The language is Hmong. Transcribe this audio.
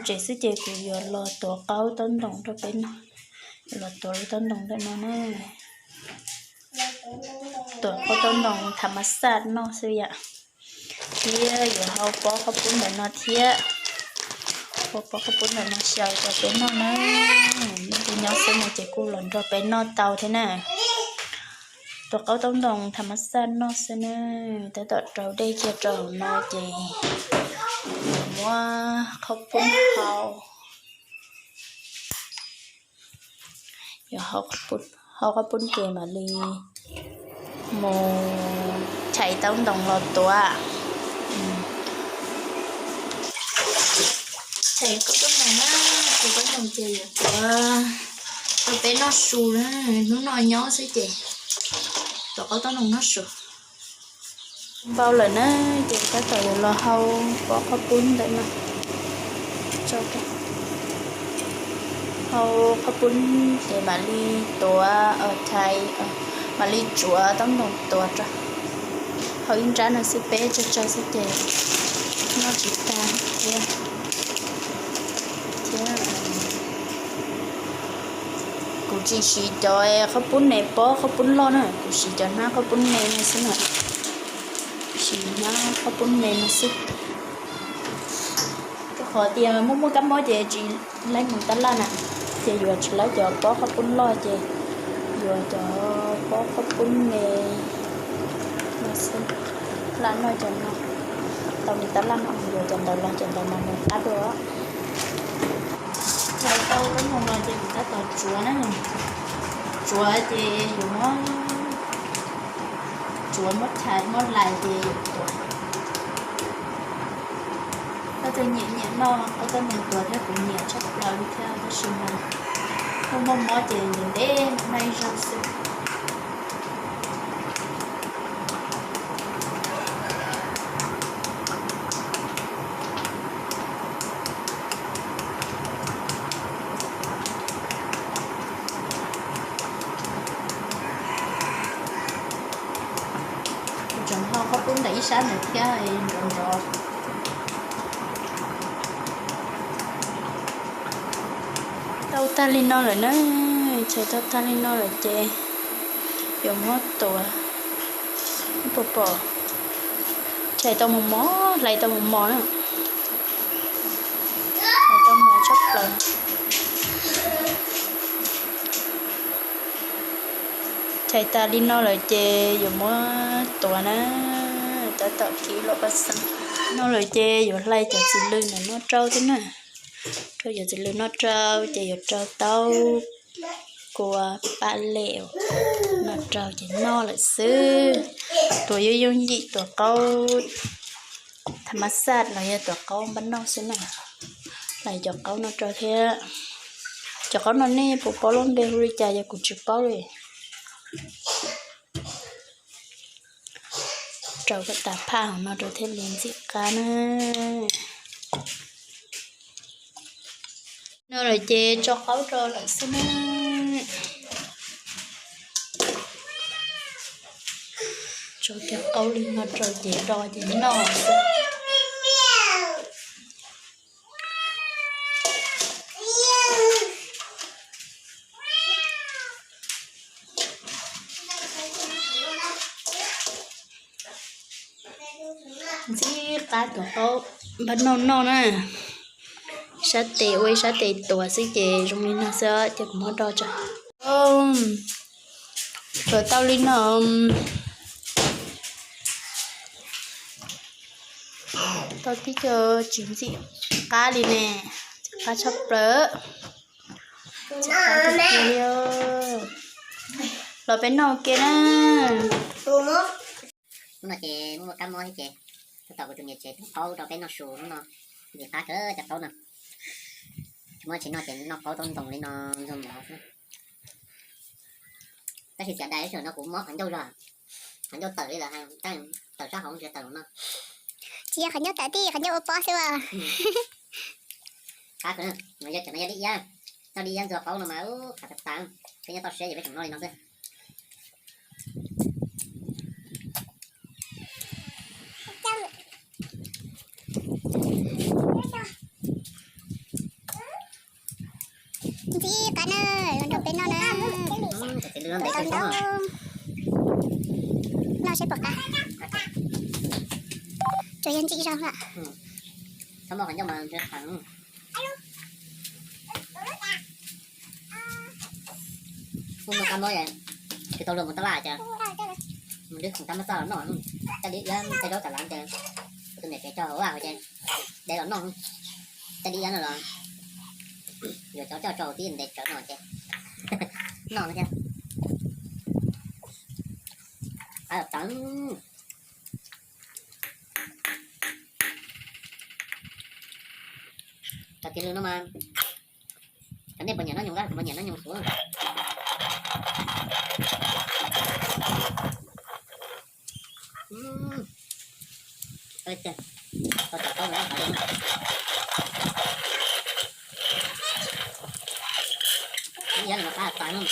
Tsev xwb ces kuv yuav los tuav qaub taub ntoos rau peb noj. Yuav los tuav lub taub ntoos ntawm no na. Tuav qaub taub ntoos tham mas xaj noj xwb yom. Thiab yuav hau pob qhob pub ntawm no thiab. Hau pob qhob pub ntawm no xyaw rau peb noj na. Leej twg nyob xwb no ces kuj los nrog peb noj tau thiab na. Tuav qaub taub ntoos tham mas xaj noj xwb na. Tab tom rau dej kiag rau hauv no ces muab qhob pub hau. Yuav hau qhob pub ces mam li mus chais taub ntoos los tuav. Chais qaub taub ntoos na, chais qaub ntoos ces yuav tuav rau peb noj su na, hnub no nyob xwb ces tuav qaub taub ntoos noj su. Npau lawm na, ces tab tom yuav los hau pob qhob pub ntawm no. Hau qhob pub ces mam li tuav, chais, mam li tsuav taub ntoos tuav rau. Hau ib nrab no xwb, peb tsawg tsawg xwb ces noj tsis tag thiab. Thiab kuv tsis siv cov qhob pub ne pob qhob pub loj na, kuv siv cov hnab qhob pub ne no xwb na. Siv hnab qhob pub ne no xwb. Rau qhov tias muaj muaj kab mob ces tsis laib mus tab laj na, ces yuav tsis laib cov pob qhob pub loj ces yuav cov pob qhob pub ne no xwb. Laj noj cov no, tau mus tab laj no yuav cov ntawd los cov ntawd mas nws qab dua. Chais tau kab moos los ces kuv tab tom tsuav na. Tsuav ces yuav muab, tsuav muab chais muab lais ces yuav tuav. Koj twg nyiam nyiam noj qaub taub ntoos tuav thiab, kuv nyiam tshaj plaws li thiab, tab sis mas muaj muaj mob ces ntev ntev noj ib zaug xwb. Kuv tseem hau qhob pub ntawm ib sab ntawd thiab nrov nrov. Tau tag li no lawm na, chais tau tag li no lawm ces yuav muab tuav. Puas pom, chais tau mos mos, hlais tau mos mos na. Hlais tau mos tshaj plaws. Chais tas li no lawm ces yuav muab tuav na, tab tom kib los paj xeeb. No lawm ces yuav hlais cov txiv lws ntawm no rau thiab na. Rau cov txiv lws no rau ces yuav rau taub kua paj lem no rau ces noj lawm xwb. Tuav yooj yooj yim, tuav qaub tham mas xaj los yog tuav qaub npab noj xwb na. Hlais cov qaub no rau thiab. Cov qaub no nej puas paub lub npe hu li cas, yog kuv tsis paub li. Rau kom tas phaj hauv no rau thiaj li ntxim qab na. No lawm ces tso qaub rau lawm xwb na. Tso cov qaub li no rau ces do ces noj xwb. Ntxim qab tuav qaub npab noj noj na. Sab tes ua ib sab tes tuav xwb ces zoo li no xwb, ces kuv muab do tso. Tuav tau li no. Tau tib co tsis ntxim qab li ne, ntxim qab tshaj plaws. Ntxim qab tiag tiag li. Los peb noj ua ke na. Hnub no ces muaj muaj kab mob thiab ces tab tom kuv tus niam tsev tuav qaub rau peb noj su hnub no. Ntxim qab kawg cov qaub no. Tsis muaj tsis noj ces noj qaub taub ntoos li no ntxuag mov xwb. Tab sis txiav dais ib sij no kuv mob qhov ncauj zog, qhov ncauj tawm li lawm, tawm sab hauv tsis tawm hauv no. Tsis yog qhov ncauj tawm tij, qhov ncauj ua pob xwb as. Qab kawg, yog cov no yog dib iab, noj dib iab ntxuag qaub no mas qab tas tas. Peb nyob toj siab ces peb tseem noj li no xwb. Tau ntau. Noj seb puas qab. Tsuas yog ntsib zaub lawm. Txhob muaj qhov ncauj mas ntshe qhov ub no qab mob, tsis tau luag mus taj laj ces mus dib khoom tab mab txaj los noj, coj dib iab coj zaub tas lav ces kuv tus niam tsev coj hauv vaj hauv ces de los noj, coj dib iab no los yuav cov coj tso hauv tib ntev tsawv no ces noj thiab. Qab tawv. Cov tis lw no mas, cov nej puas nyiam noj nyoos, kuv mas nyiam noj nyoos xwb. Tau cov taub no, ib yam li no qab tas no.